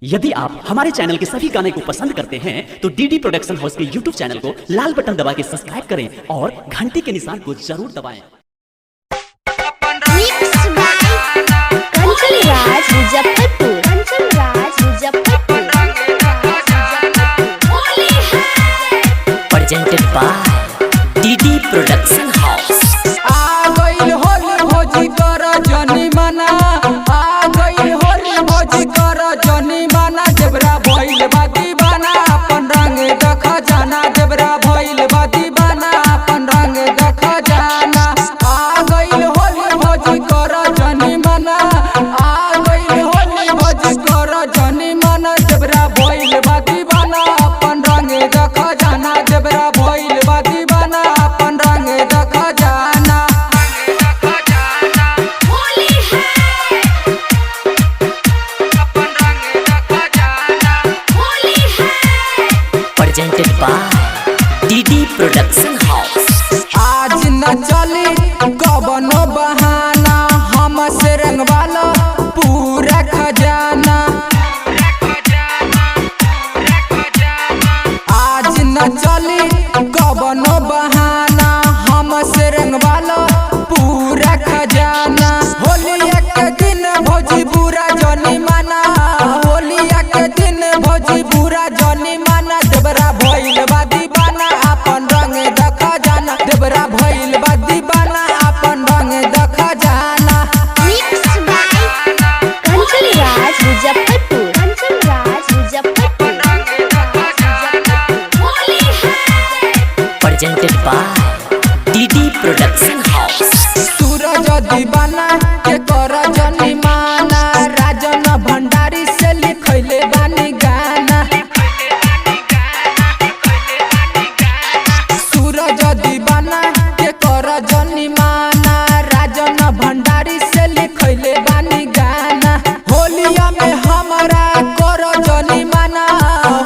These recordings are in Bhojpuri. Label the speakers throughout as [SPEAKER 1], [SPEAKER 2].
[SPEAKER 1] यदि आप हमारे चैनल के सभी गाने को पसंद करते हैं तो डीडी प्रोडक्शन हाउस के यूट्यूब चैनल को लाल बटन दबा के सब्सक्राइब करें और घंटी के निशान को जरूर दबाएं।
[SPEAKER 2] Mix by Kanchan Raj Muzaffarpur, Kanchan Raj Muzaffarpur, Kanchan Raj Muzaffarpur.
[SPEAKER 1] Presented by DD production house.
[SPEAKER 3] आ गइल होली भौजी कर जनी मना, आ गइल होली भौजी कर जनी मना। देवरा भइल बा दीवाना अपन रंग देख जाना, देवरा भइल बा दीवाना अपन रंग देख जाना। आ गइल होली भौजी कर जनी मना, आ गइल होली भौजी कर जनी मना। देवरा भइल बा दीवाना अपन रंग देख जाना, देवरा भइल बा दीवाना अपन रंग देख जाना।
[SPEAKER 1] Presented by DD production house.
[SPEAKER 3] आज न चली कवनो बहाना, हमसे रंगवाला पूरा खजाना। आज न चली कवनो बहाना, हमसे रंगवाला पूरा खजाना। होलिया के दिन भौजी बुरा जनी माना, होलिया के दिन भौजी बुरा जनी माना। देवरा भइल बा दीवाना अपन रंग देख जाना, देवरा भइल बा दीवाना अपन रंग देख जाना।
[SPEAKER 2] Mix by Kanchan Raj Muzaffarpur, Kanchan Raj Muzaffarpur, Kanchan Raj Muzaffarpur.
[SPEAKER 1] Presented by DD production house.
[SPEAKER 3] सूरज दीवाना के कर जनी माना, राजन भंडारी से लिखैले बानी गाना। सूरज दीवाना के कर जनी माना, राजन भंडारी से लिखैले बानी गाना। होलिया में हमारा कर जनी माना,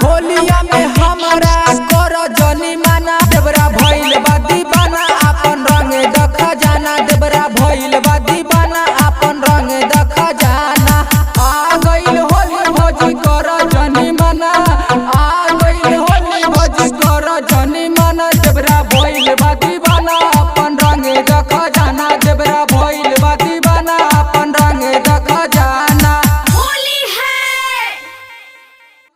[SPEAKER 3] होलिया में हमारा कर जनी माना। देवरा भइल बा दीवाना अपन रंग देख जाना, देवरा भइल बा दीवाना अपन रंग देख जाना। आ गइल होली भौजी कर जनी माना, आ गइल होली भौजी कर जनी माना। देवरा भइल बा